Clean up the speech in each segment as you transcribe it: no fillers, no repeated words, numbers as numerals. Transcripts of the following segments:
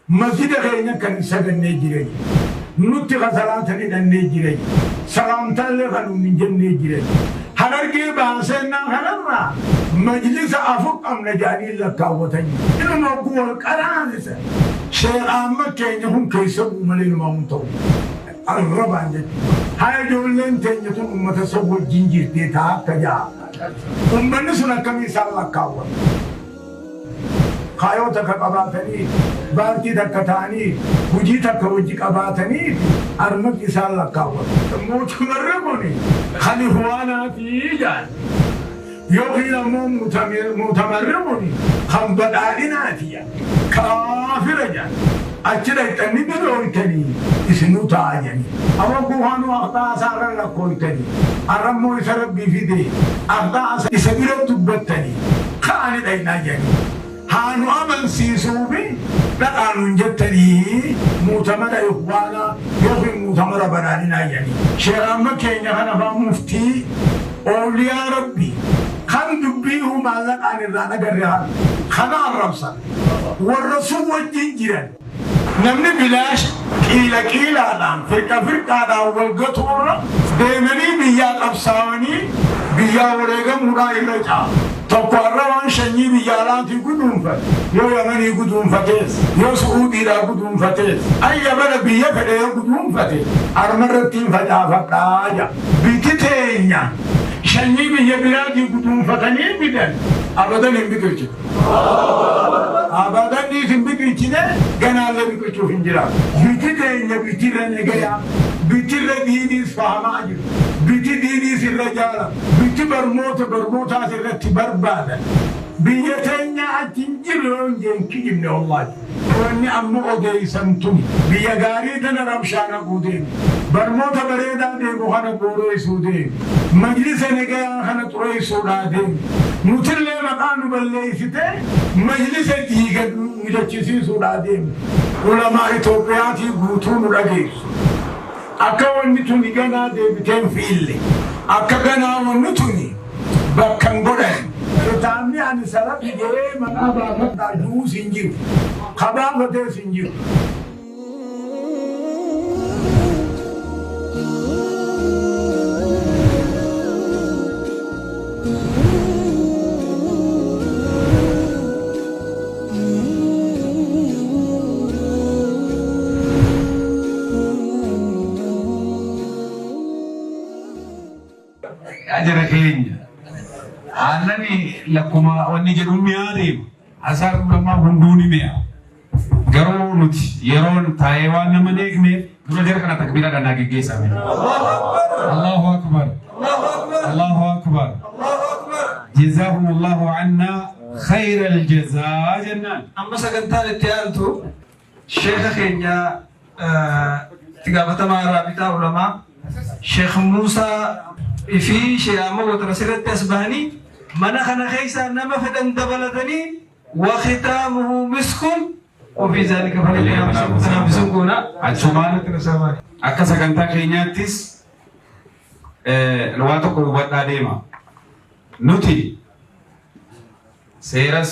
Masjida keenya kan hin sagannee jira jedhe. Nutti ka salaata hidhannee jira jedhe. Salaamtaallee kan nuun hin jennee jira jedhe. Harargee baasennaa kanarraa majlisa afur qabna jedhanii lakkaawwatan jedhe. Inuma hogguu wal qaraasisa. Sheekh Ahmad keenya kun keessa bu'u malee numaa hun ta'u. Arrabaan jechuudha. Haa ijoolleen teenya tun ummata san wajjin jirtee taa akka ja'a. Ummanni sun akkamii isaan lakkaawwata? Kaayoo takka qabaatanii, baartii takka ta'anii, hujii takka wajji qabaatanii armatti isaan lakkaawwatu. Mootumarri kun kan ihwaanaatii jedhan. Yookiin ammoo mu'tamarri kun kan badhaadhinaati jedhan. Kaafira jedhan. Achi dhaqxanii bilooytanii isinuu taa'aa jedhanii. Amma kuhaanuu aqxaa isaa irra lakkooytanii. Arrammoo isa rabbii fide aqxaa isa bira dubbattanii ka'ani dhaqnaa jedhanii. Haa nu amansiisuufi dhaqaa nuun jettanii muutamara ihwaanaa yookiin muutamara badhaadhinaa jedhanii. Sheekh Ahmad keenya kana faa muftii ooliyaa rabbii kan dubbii maallaqaan irraa dhagarre kana arrabsan. Warra sun wajjin jiran. Namni bilaash qiila qiilaadhaan firqa firqaadhaan wal gatuurra deemanii biyyaa qabsaawanii biyyaa wareegamuudhaa irra caala. Tokko har'a waan shanyii biyya alaatii guduunfate yoo Yamanii guduunfatees yoo Su'uudiidhaa guduunfatees ayya bala biyya fedhe yoo guduunfate armarratti hin facaafadhaa jedha. Biti teenya shanyii biyya biraatii guduunfatanii fidan abadan hin biqilchitu. Abadan dhiis hin biqilchine ganaallee biqilchuuf hin jiraatu. Biti teenya bitirra nagayaa, bitirra diiniis fahamaa jiru, biti diiniis irra jaala, biti barmoota barmootaas irratti barbaadan. Biyya teenya achi hin jiru yoo hin jeen kijibne wallaahi. Wanni amma odeessan tuni biyya gaarii tana rabshaa naquu deemu. Barmoota bareedaa deemu kana booreessuu deemu. Majlisa nagayaa kana xureessuudhaa deemu. Nutillee maqaa nu balleessitee majlisa diigan nu jechisiisuudhaa deemu. Ulamaa Itoophiyaatii guutuu nu dhageessu. Akka wanni tuni ganaa deebitee hin fiille. Akka ganaa wanni tuni bakka hin godhan. Kitaabni ani salafi jedhee maqaa baafadhaa ju'uus hin jiru. Ka baafatees hin jiru. Jara keenya aannani lakkuma wanni jedhu mi'aa deema. Asaan ulamaa hunduu ni mi'a. Garuu nuti yeroon taa'ee waan nama hin eegneef dura jara kana takbiira dhanaa geggeessame. Allahu Akbar. Allahu Akbar. Jazaahumullahu annaa khayral jazaa jennaan. Amma sagantaan itti aantu sheeka keenya itti gaafatamaa raabitaa ulamaa Sheekh Muusaa fi Sheekh Ahmad Watara asirratti as bahanii mana kana keessaa nama fedhan dabalatanii wa khitaamuhu miskun wa fi zaalika falyatanaafisuun goona. Achumaan akka sagantaa keenyaattis waa tokko hubadhaa deema. Nuti seeras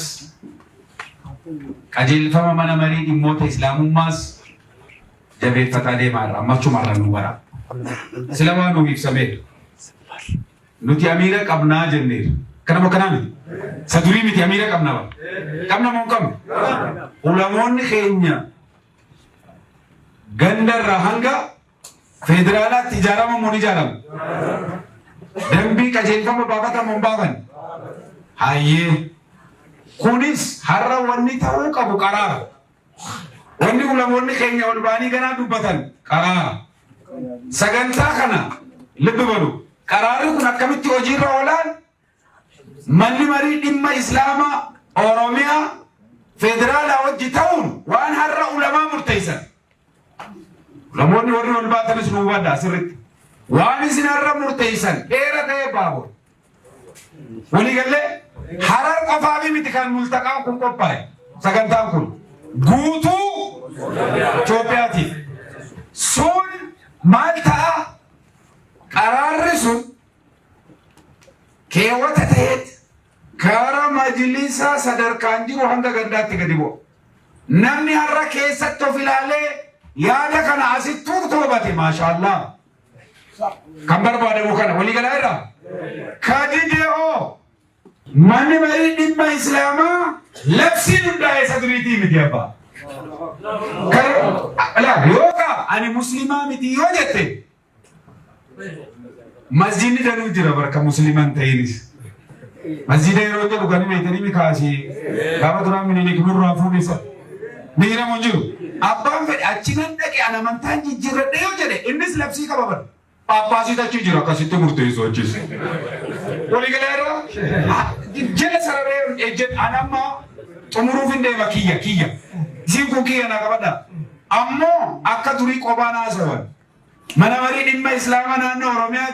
qajeelfama mana marii dhimmoota islaamummaas jabeeffataa deemaa irra amma achuma irra nu bara. Sila waan nuuf ibsameera. Nuti amiira qabnaa jenneera. Kanama kanaa miti. Isa durii miti amiira qabna bara. Qabna moo hin qabnu? Ulamoonni keenya ganda irraa hanga federaalaatti ijaarama moo ni ijaarama? Dambii qajeelfama baafata moo hin baafan? Hayyee. Kunis har'a wanni ta'uu qabu qaraara. Wanni ulamoonni keenya ol ba'anii ganaa dubbatan qaraara. Sagantaa kana libbi balu. Qaraarri kun akkamitti hojiirra oolaan manni marii dhimma Islaamaa Oromiyaa federaalaa wajji ta'uun waan har'a ulamaa murteessan. Ulamoonni warri ol baatanis nu hubadhaa sirriitti. Waan isin har'a murteessan dheera ta'ee baabur. Waliigallee Harar qofaafi miti kan multaqaan kun qophaa'e. Sagantaan kun guutuu Itoophiyaatiif. Sun maal ta'a? Qaraarri sun keewwata ta'eet kara majlisaa sadarkaan jiru hanga gandaatti gadi bu'a. Namni har'a keessatti of ilaalee yaada kana asittuu toobate maashaallah. Kan barbaadamu kana walii galaa irraa. Kadidee manni marii dhimma Islaamaa labsiin hundaa'e isa duriitii miti abbaa. Yookaan ani musliimaa miti yoo jette masjidni danuu jira barka musliiman ta'inis. Masjida yeroo jedhu kan beektanii mikaasii gaafa duraan Minilik nurraa fuudhisa. Ni hiramu hin jiru. Abbaan fedhe achi nan dhaqe an amantaan jijjiirradhe yoo jedhe innis labsii qaba bara. Paappaasiitu achi jira akkasitti murteessu achis. Waliigalaa irraa jala sararee ejjen an amma xumuruuf hin deema kiyya kiyya. Isiin kun kiyya naa qabadha. Ammoo akka durii qophaan haasawan. Mana marii dhimma Islaamaa naannoo Oromiyaa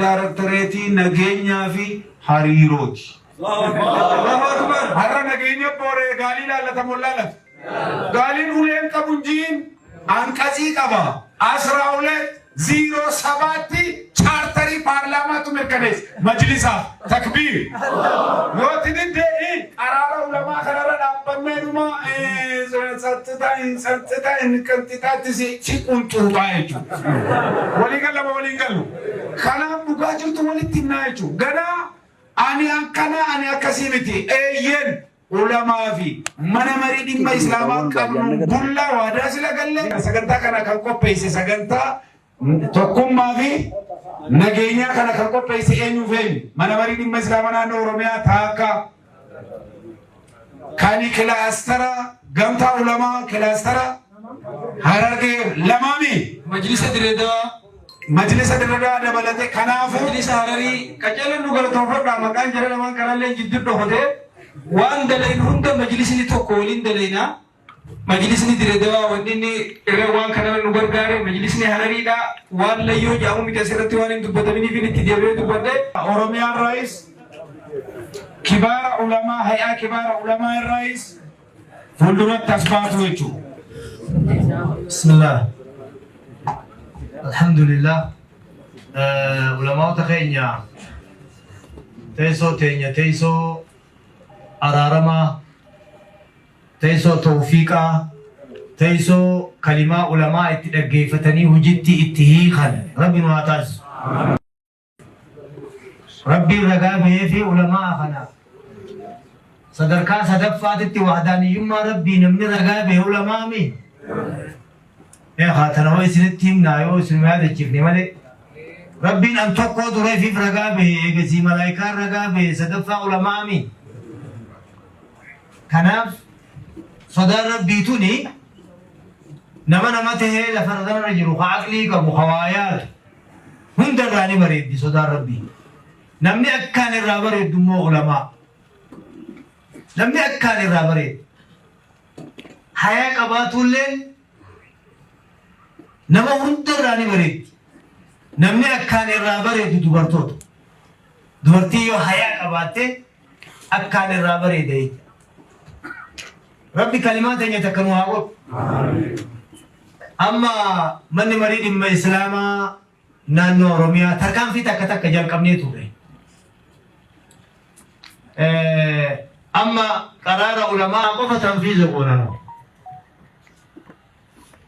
daarektareetii nageenyaa fi hariirooti. Har'a nageenya booree gaalii laallatamu laallatu. Gaaliin uleen qabu hin anqasii qaba. 12 07tti chaartarii paarlaamaatu mirkaneessa. Majlisaaf takbiir. Yoo tididde qaraara ulamaa kanarra dhaabbannee dhuma tsatxitaa hin tsatxitaa hin qanxixaatti si qunxuuxaa jechuudha. Walii galama waliin galu. Kanaaf dhugaa jirtu walitti himnaa jechuudha. Ganaa ani akkana ani akkasii miti. Eeyyeen ulamaa fi mana marii dhimma Islaamaa qabnu bullaa waadaa sila galle sagantaa kana kan qopheesse, sagantaa tokkummaa fi nageenyaa kana kan qopheesse eenyuuf eenyu? Mana marii dhimma Islaamaa naannoo Oromiyaa taakka kan kilaastara gamtaa ulamaa kilaastara Harargee lamaami. Majlisa Direedaa. Majlisa Direedaa dabalate kanaafuu. Majlisa Hararii qaceelan nu galatoonfadhaa, maqaan jara lamaan kanallee jidduu dhokotee waan dalaynu hunda majlisni tokko waliin dalaynaa. Majlisni Direedaa wanni inni irra waan kana nu gargaare, majlisni Harariidha waan layyoo jedhamu miti, asirratti waan hin dubbataminiif itti deebi'ee dubbadhe. Oromiyaan raayis kibaara ulamaa, hay'aa kibaara ulamaa irraayis fuulduratti as baatu jechuudha. Bismillah. Alhamdulillah. Ulamaota keenya teessoo teenya, teessoo araaramaa, teessoo tawfiiqaa, teessoo kalimaa ulamaa itti dhaggeeffatanii hojitti itti hiikan Rabbi nu haa taasisu. Rabbiin ragaa bahee fi ulamaa kana sadarkaa sadaffaatitti wahdaaniyyummaa Rabbii namni ragaa bahe ulamaami. Haa tana hoo isinitti himnaa yoo isin yaadachiifne malee. Rabbiin an tokkoo tureefiif ragaa bahe, eegasii malaayikaan ragaa bahe, sadaffaa ulamaami. Kanaaf sodaan Rabbii tuni nama nama tahee lafa irra jiru ka aqlii qabu ka waa yaadu hundarraa ni bareeddi sodaan Rabbii. Namni akkaan irraa bareeddu immoo ulamaa. Namni akkaan irraa bareeddu. Hayaa qabaatulleen nama hundarraa ni bareeddi. Namni akkaan irraa bareedu dubartoota. Dubartii yoo hayaa qabaatte akkaan irraa bareeda jechuudha. Rabbi kalimaa teenya takka nu haa godhu. Amma manni marii dhimma Islaamaa naannoo Oromiyaa tarkaanfii takka takka jalqabnee turre. Amma qaraara ulamaa qofa tanfiiza goonanu.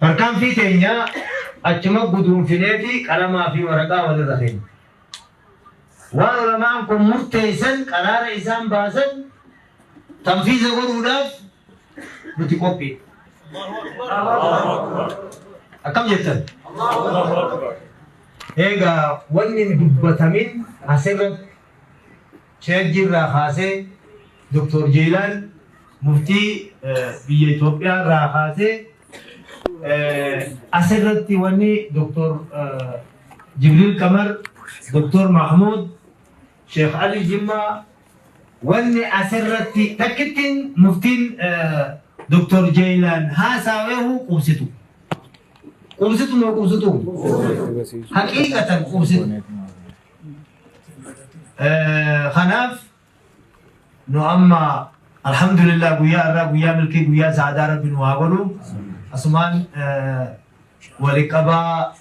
Tarkaanfii teenya achuma guduunfinee fi qalamaa fi waraqaa walirra keenya. Waan ulamaan kun murteessan, qaraara isaan baasan tanfiiza godhuudhaaf nuti qophii. Akkam jettan? Egaa wanni hin dubbatamin asirratti Sheekh irraa kaasee, Dr. Jeelaan muftii biyya Itoophiyaa irraa kaasee, asirratti wanni Dr. Jibriil Qamar, Dr. Mahmud, Sheekh Ali Jimmaa, wanni asirratti takkittiin muftiin Dr. Jeelaan haasaweehu qubsitu. Qubsitu moo qubsitu? Haqiiqatan qubsitu. Kanaaf nu amma alhamdulillah guyyaa irraa guyyaa milkii, guyyaa sa'aadaa Rabbi nu haa godhu. Asumaan waliqabaa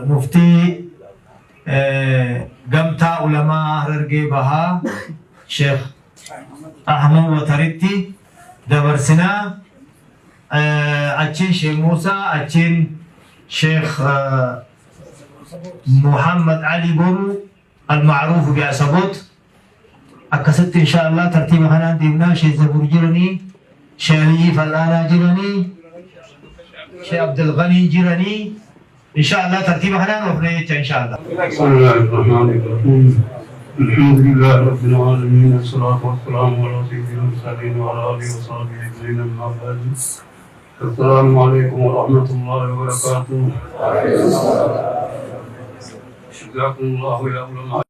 muftii gamtaa ulamaa Harargee Bahaa Sheekh Ahmad Wataritti dabarsinaa. Achiin Sheekh Muusaa, achiin Sheekh Muhammad Ali Boru المعروف بعصبوت. Akkasitti insha Allah tartiiba kanaan deemnaa. Sheekh Zabur jiranii, Sheekh Aliyyi Fal'aanaa jiranii, Sheekh Abdulghanii jiranii. Insha Allah tartiiba kanaan oofne jecha insha Allah. بسم الله الرحمن الرحيم. الحمد لله رب العالمين، الصلاة والسلام على سيد المرسلين وعلى آله وصحبه أجمعين، أما بعد، السلام عليكم ورحمة الله وبركاته. جزاكم الله يا علماء.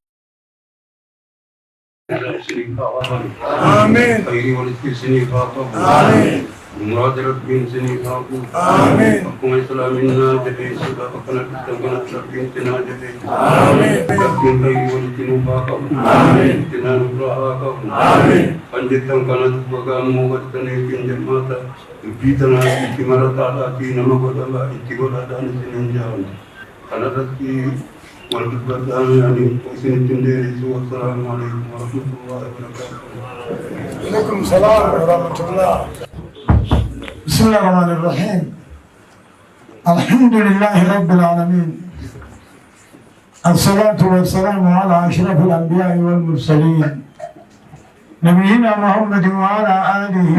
آمين. خير ورزق سني خاطب. آمين. مراد ربين سني خاطب. آمين. حكم إسلامنا جبي سبا فكنا تستنكنا ربين تنا جبي. آمين. ربين خير ورزق نفاقب. آمين. تنا نبراهاقب. آمين. Panjittan kana dubbagaammoo godhatanii ittiin jirmaata dubbii tanaa itti marataadhaatii nama godhama itti godhaadhaan isin hin jaalu kanarratti wal dubbadhaan ani isinitti hin deebisu. Wassalaamu alaikum warahmatullahi wabarakaatuh. عليكم السلام ورحمة الله. بسم الله الرحمن الرحيم. الحمد لله رب العالمين. الصلاة والسلام على أشرف الأنبياء والمرسلين، نبينا محمد وعلى آله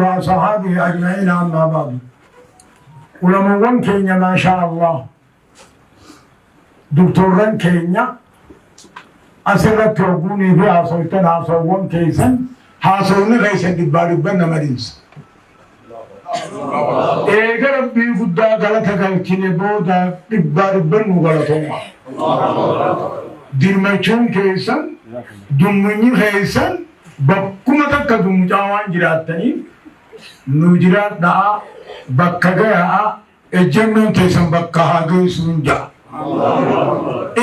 وصحابه أجمعين، أما بعد. Ulamoowwan keenya، ما شاء الله، دكتوران keenya asirratti hogguunii fi haasawtan haasawwan keessan, haasawni keessan dhibbaa dhibban nama dhiisa. Eega Rabbii guddaa galata galchine booda dhibbaa dhibban nu galatooma. Dirmachuun keessan, dummunyi keessan bakkuma takka dummucaa waan jiraattaniif nu jiraadhaa, bakka gahaa, ejjennoon keessan bakka haa geessuun ja'a.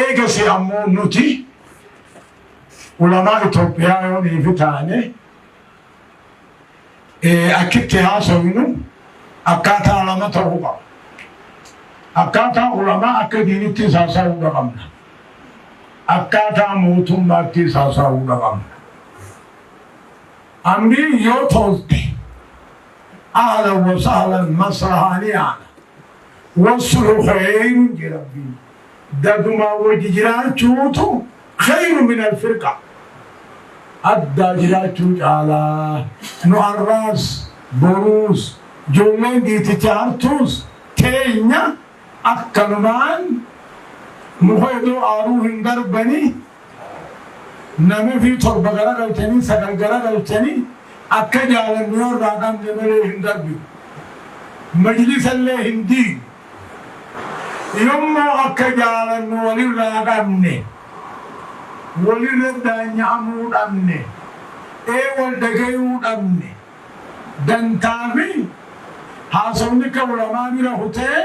Eegasi ammoo nuti ulamaa Itoophiyaa yoo niifi taane akkitti haasawinu akkaataa lama ta'uu qaba. Akkaataa ulamaa akka diinittis haasa'uu qabna. Akkaataa mootummaattis haasa'uu qabna. Amri yoo tolte أهلا وسهلا maslahaanii والصلح خير ربي ددما وجيرانچوتو خير من الفرقة adda jiraachuu caalaa. Nu arraas boruus ijoolleen diiticha hartuus teenya akkanumaan muka iddoo aaruu hin darbanii namni fi torba gara galchanii sagal gara galchanii akka jaalannu yoo irraa qabne malee hin darbi, majlisallee hin diigu. Yommuu akka jaalannu walirraa qabne, walirra daanya'amuu dhabne, ee wal dhagayuu dhabne, dantaa fi haasawni ka ulamaa bira kutee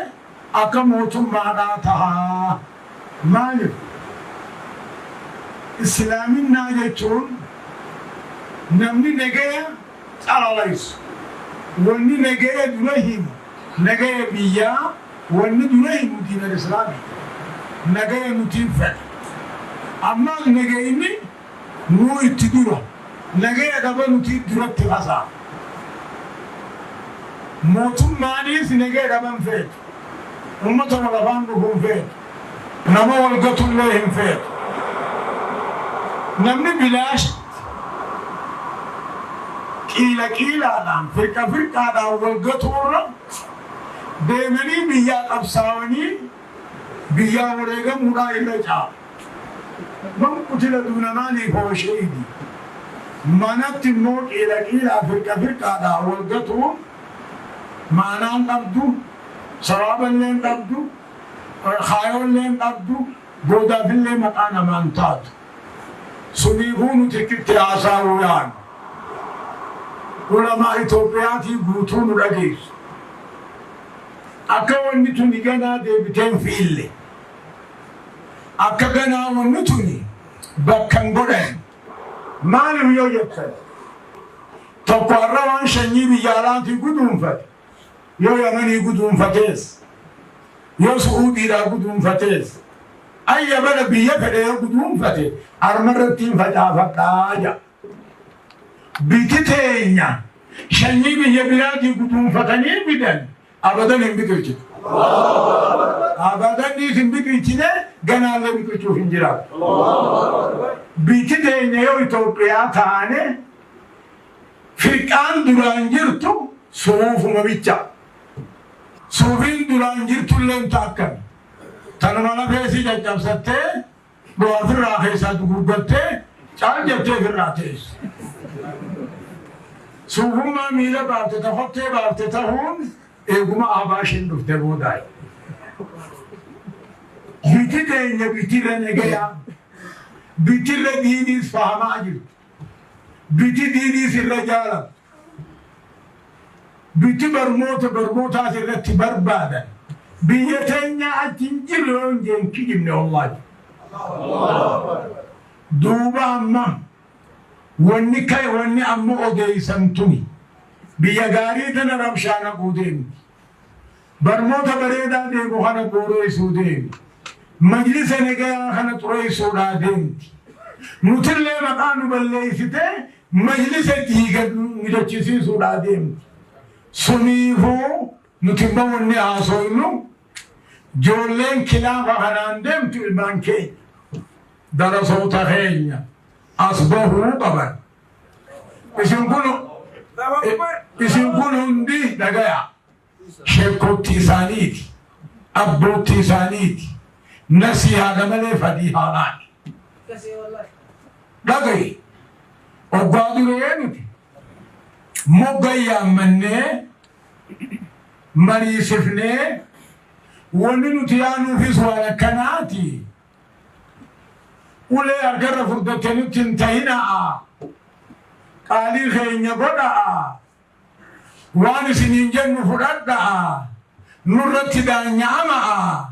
akka mootummaadhaa tahaa. Maaliif islaaminaa jechuun namni nagaya calalaysu, wanni nagaya dura himu nagaya biyyaa, wanni dura himu diinal islaamii nagaya nutiin fedha. Ammaas nagayni nuu itti dura nagaya qaba nuti duratti hasaa. Mootummaanis nagaya qaban feetu, ummata wal afaan dhufuun feetu, nama wal gatullee hin feetu. Namni bilaash qiila qiilaadhaan firqa firqaadhaan wal gatuurra deemanii biyyaa qabsaa'anii biyyaa wareegamuudhaa irra caala. من قتل دون ماله فهو شهيد. Manatti immoo qiila qiilaa firqa firqaadhaan wal gatuun maanaan qabdu, sawaaballee hin qabdu, kaayoollee hin qabdu, boodaafillee maqaa namaan taatu. Suniifuu nuti itti haasa'uu yaanu. Ulamaa Itoophiyaatii guutuu nu dhageessu. Akka wanni tuni ganaa deebitee hin fiille. Akka ganaa wanni tuni bakka hin godhan. Maaliif yoo jettan, tokko har'a waan sanyii biyya alaatii guduunfate, yoo Yamanii guduunfatees, yoo Su'uudiidhaa guduunfatees, ayya bala biyya fedhe yoo guduunfate armarratti hin facaafadhaa jedha. Biti teenya Sanyii biyya biraatii guduunfatanii fidan abadan hin biqilchitu. Abadan dhiis hin biqilchine, ganaallee biqilchuuf hin jiraatu. Biyyi teenya yoo Itoophiyaa taane, firqaan duraan jirtu suufuma bicha. Suufiin duraan jirtullee akkami. Tanuma lafeesii caccabsattee, bu'aa ofirraa keessaa gurgurgattee, caal jettee ofirraa teessu. Suufummaa miila baafte ta kottee baafte ta'uun eeguma Abaashiin dhufte boodaa. Biti teenya bitirra nagayaa, bitirra diiniis fahamaa jirtu, biti diiniis irra jaalatu, biti barmoota barmootaas irratti barbaadan. Biyya teenya achi hin jiru yoo hin jeen kijibne, wallaahi. Duuba amma wanni ka'e, wanni amma odeessan tuni biyya gaarii tana rabshaa naquu deemti. Barmoota bareedaa deemu kana booreessuu deemti. Majlisa nagayaa kana xureessuudhaa deemti. Nutillee maqaa nu balleessitee majlisa diiga nu jechisiisuudhaa deemti. Suniifuu nuti immoo wanni haasofnu, ijoolleen kilaafa kanaan deemtu ilmaan keenya. Darasoota keenya as bahuu qaban. Isin kun hundi dhagaya. Sheekootti isaaniiti. Abbootti isaaniiti. Nasihaadha malee fadii haadhaani. Dhagayi. Oggaa duree nuti mogga yaammannee mariisifnee, wanni nuti yaanuufis waan akkanaati. Ulee harkarra furdatte nutti hin tahina'a. Qaalii keenya godha'a. Waan isiniin jennu fudhadha'a. Nurratti daanya'ama'a.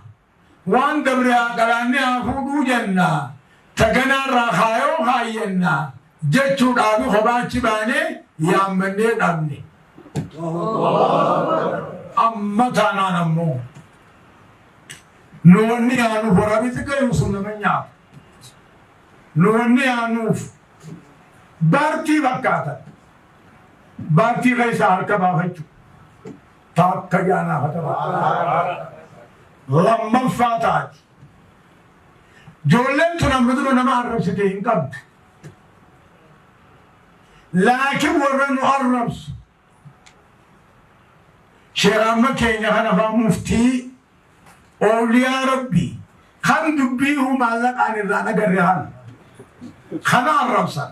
Waan dabre haa qalaannee haa fuudhuu jenna. Taganaarraa kaayoo kaayyenna. Jechuudhaafi kophaa baanee yaammannee dhabne. Amma taanaan ammoo nu wanni yaanuuf waraabessi xiqqaa sun nama nyaatu. Nu wanni yaanuuf baartii fakkaatan. Baartii keessaa harka baafachuu. Takka jaanaa hataba. Lammaffaa taati. Ijoolleen tun amma dura nama arrabsite hin qabdu. Laakiin warra nu arrabsu, Sheekh amma keenya kana faa, muftii ooliyaa Rabbii kan dubbii maallaqaan irraa nagarre kana kana arrabsan,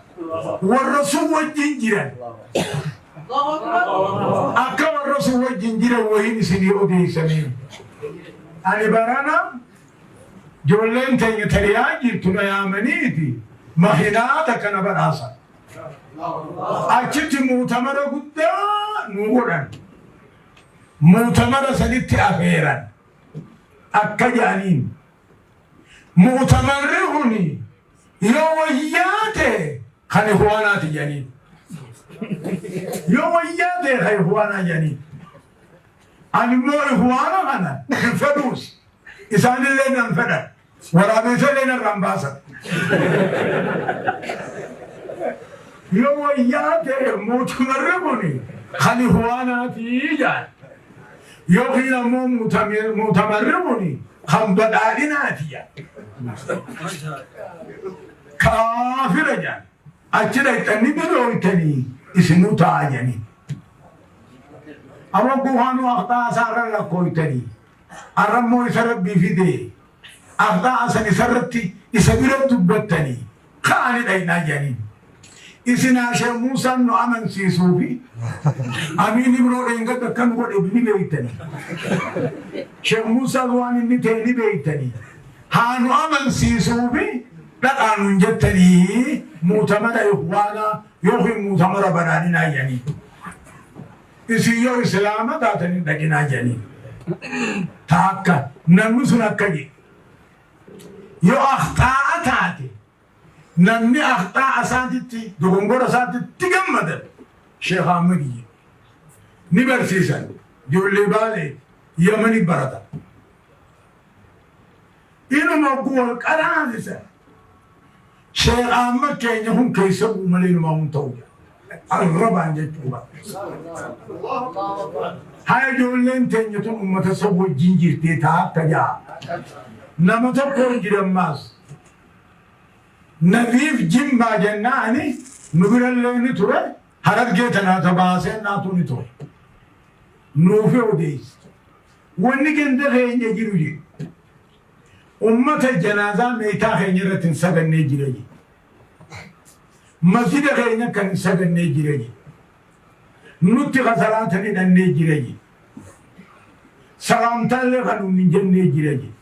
warra sun wajjin jiran, akka warra sun wajjin jiran wahiin isinii odeessanii. Ani barana ijoolleen teenya tariyaa jirtu na yaamaniiti mahinaa takka na badhaasan. Achitti muutamara guddaa nu godhan. Muutamara sanitti afeeran akka jedhaniin, muutamarri kuni yoo wayyaa ta'e kan ihwaanaati jedhaniin, yoo wayyaa ta'e kan ihwaanaa jedhaniin. Ani immoo ihwaana kana hin fedhuus, isaanillee nan fedhan, waraabessallee narraan baasan. Yoo wayyaa ta'e mootummarri kuni kan ihwaanaati jedhan, yookiin ammoo muutamarri kuni kan badhaadhinaati jedhan, kaafira jedhan. Achi dhaqxanii bilooytanii isinuu ta'a jedhanii. Amma buhaanuu aqxaa isaarra lakkooytanii, arrammoo isa Rabbii fide aqxaa san isarratti isa bira dubbattanii ka'anii dhaynaa jedhanii. Isin Sheekh Muusaan nu amansiisuufi Amiin Ibroo dheengadda akkan godhe ni beeytanii. Sheekh Muusaan waan inni ta'e ni beeytanii. Haa nu amansiisuufi dhaqaa nun jettanii muutamara ihwaanaa yookiin muutamara badhaadhinaa jedhanii. Isin yoo islaama taatanii dhaqinaa jedhanii. Taakka namni sun akka jedhe. Yoo aqxaa'a taate, namni aqxaa'a isaatitti, dogongora isaatitti gammadan Sheekh Ahmad ni barsiisan. Ijoollee Baalee Yamani baratan. Inuma wal qaraasisan. Sheekh Ahmad keenya kun keessa bu'u malee inumaa hun ta'u. Arrabaan jechuudha. Haa ijoolleen teenya tun uummata san wajjin jirtee ta'a akka ja'a. Nama tokko hin jirammaas. Nabiif Jimmaa jennaani nu birallee ni ture, Harargee tanaa tabaasee naatu ni ture. Nuufi odeessa. Wanni ganda keenya jiru jedhu. Ummata janaazaa meetaa keenya irratti hin sagannee jira jedhu. Masjida keenya kan hin sagannee jira jedhu. Nutti kasalaata hidhannee jira jedhu. Salaamtaallee kan nuun hin jennee jira jedhu.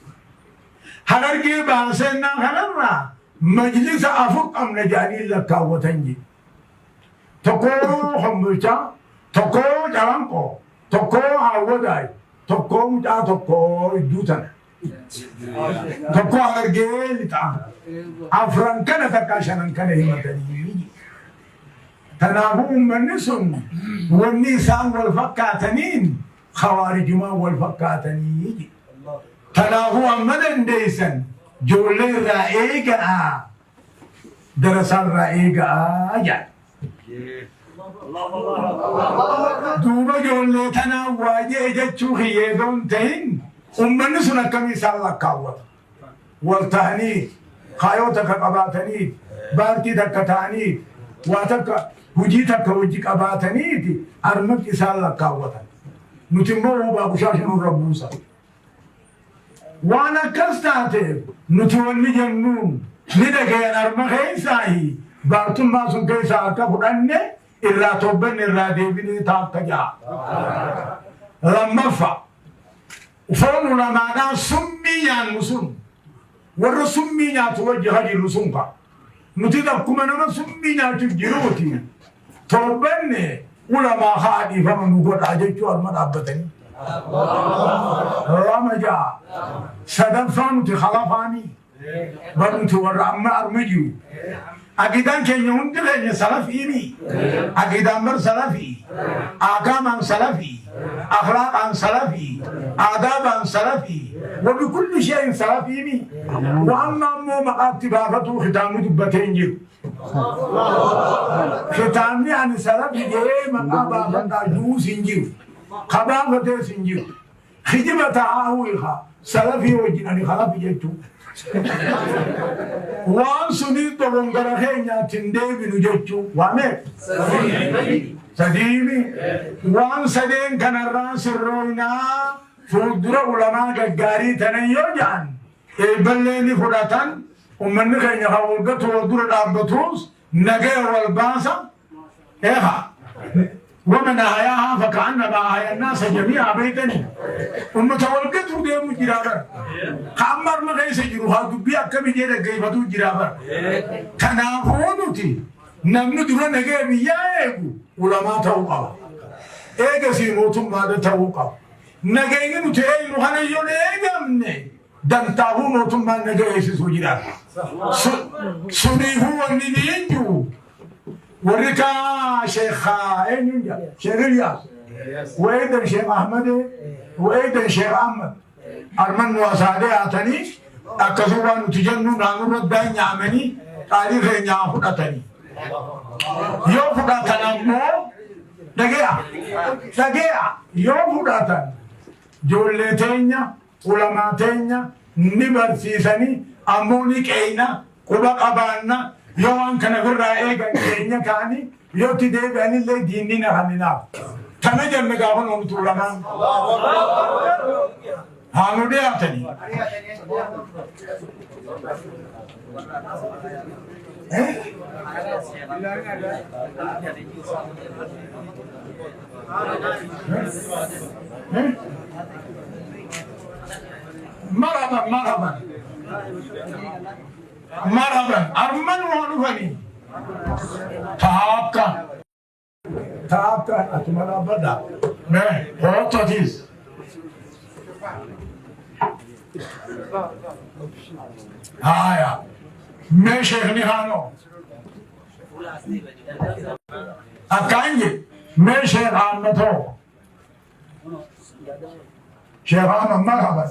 Harargee baasennaa kanarraa majlisa 4 qabna jedhanii lakkaawwatan jedhu. Tokko Hombulchaa, tokko Calanqoo, tokko Hawwadaay, tokko mucaa tokko idduu tana. Tokko Harargee lixaa. Afran kana takka shanan kana himatanii. Kanaafuu uummanni sun wanni isaan wal fakkaataniin kawaarijumaan wal fakkaatanii. Kanaafuu amma dandeessan ijoollee irraa eegaa, darasaa irraa eegaa jedha. Duuba ijoollee tanaa waajee jechuu kiyyeedoon ta'in uummanni sun akkamii isaan lakkaawwata. Wal ta'anii, kaayoo takka qabaatanii, baartii takka ta'anii, waa takka hojii takka hojii qabaataniiti armatti isaan lakkaawwatan. Nuti immoo hubaa bushaasha nurra buusa. Waan akkas taateef nuti wanni jennuun ni dhagayan arma keessaahi baartummaa sun keessaa akka fudhanne irraa toobbanne irraa deebinee taakka ja'a. Lammaffaa foon ulamaadhaa summii nyaannu sun warra summii nyaatu wajji hajirru sun ka. Nuti akkuma nama summii nyaachuuf jiruuti toobbanne ulamaa haa dhiifama nu godhaa jechuu arma dhaabbatanii. Lama ja'a. Sadaffaa nuti khalafaanii. Bar nuti warra amma arma jiru. Aqidaan keenya hundi keenya salafiini. Aqidaan bar salafii. Ahkaamaan salafii. Akhlaaqaan salafii. Aadaabaan salafii. Wabikulli shay'in salafiini. Waan ammoo maqaatti baafatuu kitaabni dubbatee hin jiru. Kitaabni ani salafi jedhee maqaa baafadhaa juus hin jiru. Kabaafatees hin jiru. Kijiba ta'aahuu ihaa salafii wajjin ani khalafi jechuu. Waan sunii dogongora keenyaatti hin deebinu jechuu. Waa meeqa? Sadiimi. Waan sadeen kanarraa sirrooynaa fuuldura ulamaa gaggaarii tanan yoo jedhan eebballee ni fudhatan, ummanni keenya kan walgatu wal dura dhaabbatus nagaya wal baasa. Eeha. Waman ahayaahaa faka'annamaa ahaya annaasa jamii'aa beeytanii. Ummata wal gatuu deemu jiraa bara. Ka amma arma keessa jiru haa dubbii akkamii jee dhaggeeffatuu jiraa bara. Kanaafuu nuti namni dura nagaya biyyaa eegu ulamaa ta'uu qaba. Eegasii mootummaadha ta'uu qaba. Nagayni nuti eegnu kana yoo eegamne dantaafuu mootummaan naga eegsisuu jira. Suniifuu wanni ni hin jiru. Warri kaa sheekhaa eenyuun jedha? Sheekh Ilyaas. Wayidan Sheekh Ahmadee, wayidan Sheekh Ahmad. Arman nu asaa dhiyaatanii akkasuma waan nuti jennu naannoo irratti nyaamanii qaalii keenyaa fudhatanii. Yoo fudhatan ammoo dhage'a dhage'a yoo fudhatan ijoollee teenya ulamaa teenya ni barsiisanii ammoo ni qeeyna quba qabaanna yoo waan kana ofirraa eegan keenya kaanii yoo itti deebi'anillee diinni na haminaaf. Tana jenne gaafa nuti ulamaan. Haa nu dhiyaatanii. Marhaban marhaban. Marhaban arman waa dhufanii. Taakka. Taakka atuma dhaabbadha. Mee hoototiis. Haaya. Mee sheekni haanoo. Akkaan jedhe mee sheek Ahmadoo. Sheekh Ahmad marhaban.